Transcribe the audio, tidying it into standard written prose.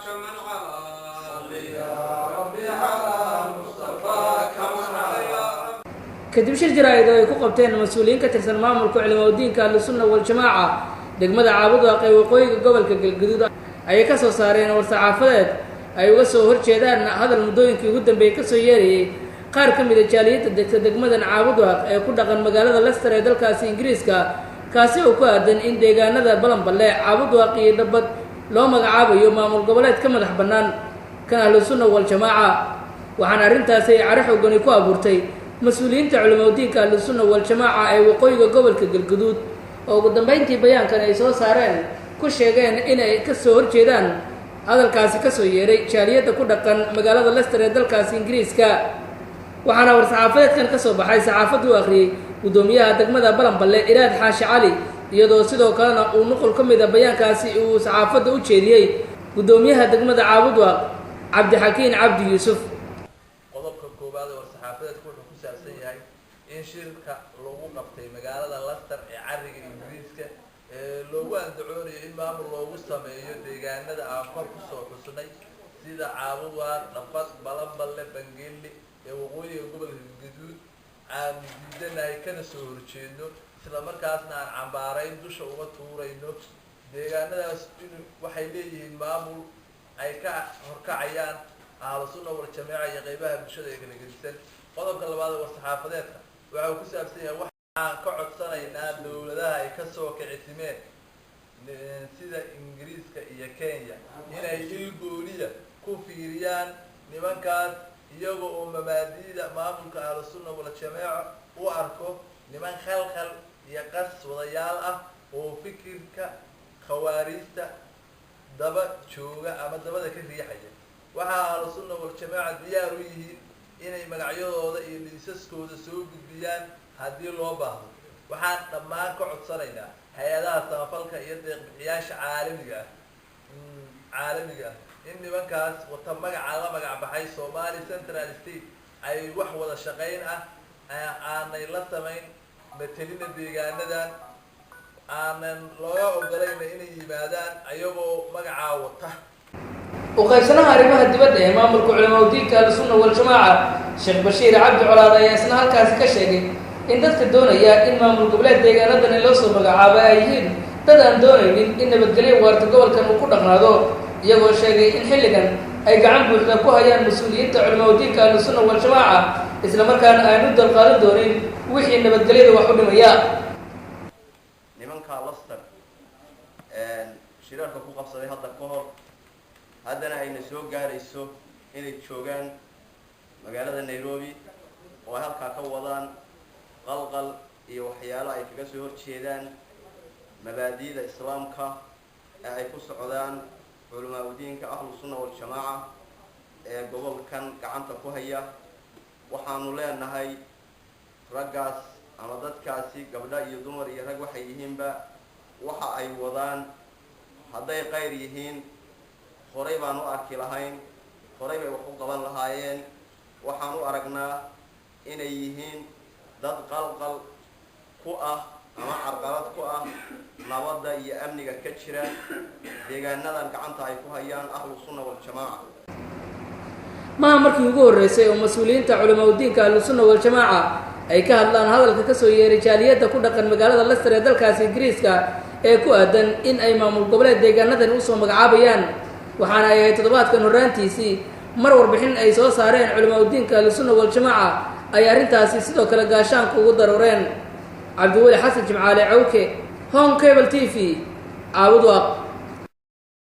كمن علا. صل يا ربي على المصطفى كمن علا. Kadib shir jaraa'id oo ay ku qabteen mas-uuliyiin ka tirsan maamulka culimaudiinka Ahlusunna Waljamaaca degmada Caabudwaaq ee waqooyiga gobolka Galguduud, ayay ka soo saareen war-saxaafadeed ay uga soo horjeedaan hadal muddooyinkii ugu dambeeyey kasoo yeerayay qaar ka mida jaaliyadda degta degmadan Caabudwaaq ee ku dhaqan magaalada Lester ee dalkaasi Ingiriiska, kaasi oo ku aadan in deegaanada Balanballe, Caabudwaaq iyo Dhabad loo magacaabayo maamul goboleed ka madax bannaan kan Ahlusunna Waljamaaca. Waxaana arrintaasi ay caro xoogani ku abuurtay mas-uuliyiinta culimaudiinka Ahlusunna Waljamaaca ee waqooyiga gobolka Galguduud, oo ugu dambeyntii bayaankan ay soo saareen ku sheegeen inay kasoo horjeedaan hadalkaasi kasoo yeeray jaaliyadda ku dhaqan magaalada Lester ee dalkaasi Ingiriiska. Waxaana war-saxaafadeedkan ka soo baxay saxaafaddu u akhriyey guddoomiyaha degmada Balanballe, Iraad Xaashi Cali, iyadoo sidoo kalena uu nuqul ka mida bayaankaasi uu saxaafadda u jeediyey guddoomiyaha degmada Caabudwaaq, Cabdixakiin Cabdi Yuusuf. Qodobka koowaad ee war-saxaafadeedku wuxuu ku saabsan yahay in shirka lagu qabtay magaalada Lester ee cariga Ingiriiska ee loogu andacoonayo in maamul loogu sameeyo deegaanada aan kor kusoo xusnay, sida Caabudwaaq, Dhafad, Balanballe, Bangeeli ee waqooyiga gobolka Gaduud, aan diidanahay kana soo horjeedno, isla markaasna aan cambaarayn dusha uga tuurayno. Deegaanadaas in waxay leeyihiin maamul ay ka horkacayaan Ahlu Sunna Waljamaaca iyo qeybaha bulshada ee kala gedisan. Qodobka labaad ee war-saxaafadeedka waxa uu ku saabsan yahay, waxaan ka codsanaynaa dowladaha ay kasoo kicitimeen sida Ingiriiska iyo Kenya inay il gooniya ku fiiriyaan nimankaas, iyaga oo mabaadi'da maamulka Ahlu Sunna Waljamaaca u arko niman khalkhal iyo qas wadayaal ah oo fikirka khawaariijta daba jooga ama dabada ka riixaya. Waxaa Ahlu Sunna Waljamaaca diyaar u yihiin inay magacyadooda iyo liisaskooda soo gudbiyaan haddii loo baahdo. Waxaan dhammaan ka codsanaynaa hay-adaha samafalka iyo deeqbixiyaasha caalamiga ah in nimankaas wata magaca la magac baxay Somali Central State ay wax wada shaqayn ah aanay la samayn, matelina deegaanadan aanan looga ogolayna inay yimaadaan ayagoo magacaa wata. U qaybsanaha arrimaha dibadda ee maamulka culimaudiinka Ahlusunna Waljamaaca, Sheekh Bashiir Cabdi Colaad, ayaa isna halkaasi ka sheegay in dadka doonaya in maamul goboleed deegaanadani loo soo magacaabo ay yihiin dad aan doonaynin in nabadgelyo waarta gobolkan uu ku dhaqnaado, iyagoo sheegay in xilligan ay gacan buuxda ku hayaan mas-uuliyiinta culimaudiinka Ahlusunna Waljamaaca, islamarkaana aanu dalqaadan doonin wixii nabadgelyada wax u dhimaya. Nimankaa Lester shirarka ku qabsaday hadda ka hor, haddana ayna soo gaarayso inay joogaan magaalada Nairobi oo ay halkaa ka wadaan qalqal iyo waxyaalo ay kaga soo horjeedaan mabaadi'da Islaamka ee ay ku socdaan culamaa udiinka Ahlu Sunna Waljamaaca ee gobolkan gacanta ku haya. Waxaanu leenahay raggaas ama dadkaasi, gabdho iyo dumar iyo rag waxay yihiinba, waxa ay wadaan hadday qayr yihiin horay baan u arki lahayn, horay bay wax u qaban lahaayeen. Waxaan u aragnaa inay yihiin dad qalqal ku ah ama carqalad ku ah nabadda iyo amniga ka jira deegaanadan gacanta ay ku hayaan Ahlu Sunna Waljamaaca. Maha markii ugu horreysay oo mas-uuliyiinta culimaudiinka Ahlusunna Waljamaaca ay ka hadlaan hadalka kasoo yeeray jaaliyadda ku dhaqan magaalada Lester ee dalkaasi Ingiriiska ee ku aadan in ay maamul goboleed deegaanadani usoo magacaabayaan. Waxaana ay ahayd toddobaadkan horraantiisii mar warbixin ay soo saareen culimaudiinka Ahlusunna Waljamaaca ay arrintaasi sidoo kale gaashaanka ugu daruureen. Cabdiweli Xasan Jimcaale Cawke, Horn Cable TV, Caabudwaaq.